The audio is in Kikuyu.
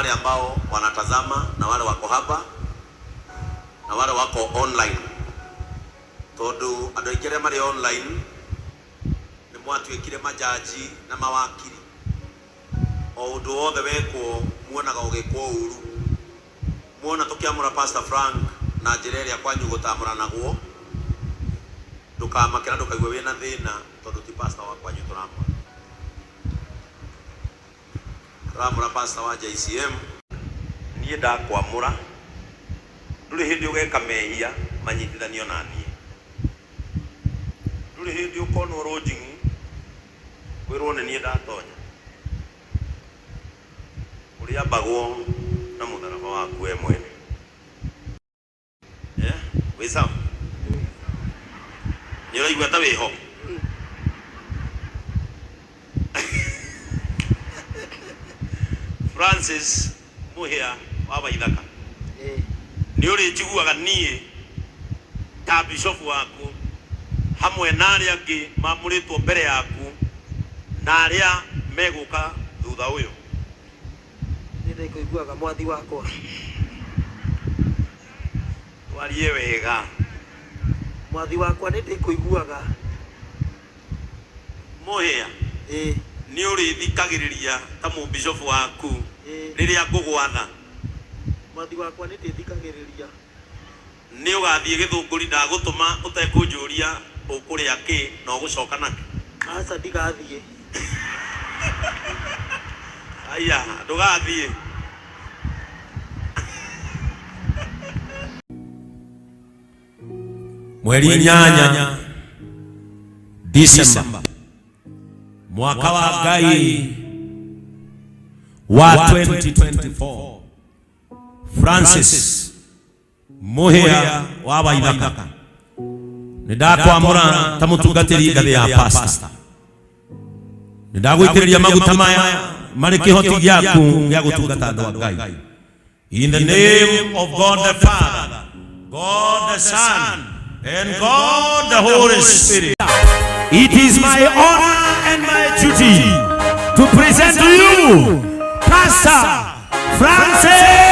Wale ambao wanatazama na wale wako hapa na wale wako online, tondu andu aingi aria mari online nĩ mwatuĩkire majaji na mawakiri. O ũndũ wothe wekwo muonaga ũgĩkwo ũru. Muona tũkĩamũra Pastor Frank na njĩra ĩrĩa kwanyu gũtamũranagwo, ndũkamake na ndũkaigue wĩna thĩna tondũ ti pastor wa kwanyu tũramũra. Tũramũra pastor wa JCM. Niĩ ndakwamũra, ndũrĩ hĩndĩ ũgeka mehia manyitithanio na niĩ. Ndũrĩ hĩndĩ ũkonwo rũnjing'i wĩrwo nĩ niĩ ndatonya. Ũrĩambagwo na mũtharaba waku we mwene. Eh, wĩ sawa? Nĩ ũraigua ta wĩho? Francis Mũhĩa wa Waithaka, nĩ ũrĩnjiguaga niĩ ta bishofu waku hamwe na arĩa angĩ mamũrĩtwo mbere yaku na arĩa megũka thutha ũyũ. Nĩ ndĩkũiguaga mwathi wakwa. Twarie wega. Mwathi wakwa nĩ ndĩkũiguaga. Mũhĩa, Ĩĩ. nĩ ũrĩthikagĩrĩria ta mũbishofu waku Ĩĩ. rĩrĩa ngũgwatha. Mwathi wakwa nĩ ndĩthikagĩrĩria. Nĩ ũgathiĩ Gĩthũngũri ndagũtũma ũtekũnjũria ũkũrĩa kĩ na ũgũcoka nakĩ. Aca ndigathiĩ. Aya, ndũgathiĩ. Mweri 8 Disemba mwaka wa Ngai wa 2024, Francis Mũhĩa wa Waithaka, nĩ ndakwamũra ta mũtungatĩri ngathĩ ya pastor. Nĩ ndagũitĩrĩria maguta maya marĩ kĩhoti gĩaku gĩa gũtungata andũ a Ngai. In the name of God the Father, God the Son, and God the Holy Spirit. It is my honor and my duty to present to you Pastor Francis.